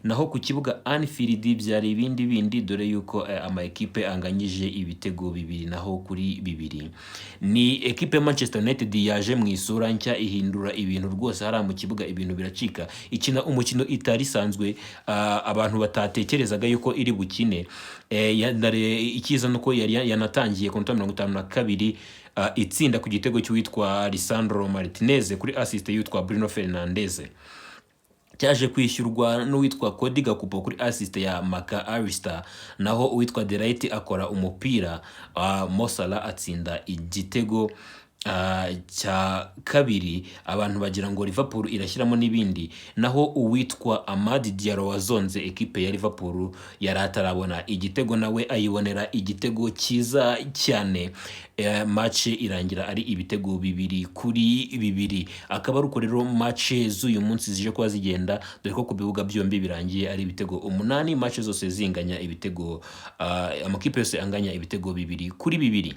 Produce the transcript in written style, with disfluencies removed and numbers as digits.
Naho ku kibuga Anfield byari ibindi bindi, dore yuko ama ekipe anganyije ibitego 2 naho kuri 2. Ni ekipe ya Manchester United yaje mu isura nshya, ihindura ibintu rwose hariya mu kibuga, ibintu biracika, ikina umukino itari isanzwe, abantu batatekerezaga yuko iri bukine. Icyiza nuko yari yanatangiye ku minota 52 itsinda ku gitego cy'uwitwa Lisandro Martinez kuri assist y'uwitwa Bruno Fernandes, cyaje kwishyurwa n'uwitwa Cody Gakpo kuri assist ya Mac Allister, naho uwitwa De Ligt akora umupira, Mo Salah atsinda igitego cya kabiri. Abantu bagira ngo Liverpool irashyiramo n'ibindi, naho uwitwa Amad Diallo wazonze ekipe ya Liverpool yari atarabona igitego, nawe ayibonera igitego cyiza cyane. Match irangira ari ibitego 2-2. Akaba ari uko rero match z'uyu munsi zije kuba zigenda, dore ko ku bibuga byombi birangiye ari ibitego 8, match zose zinganya ibitego, amakipe yose anganya ibitego 2-2.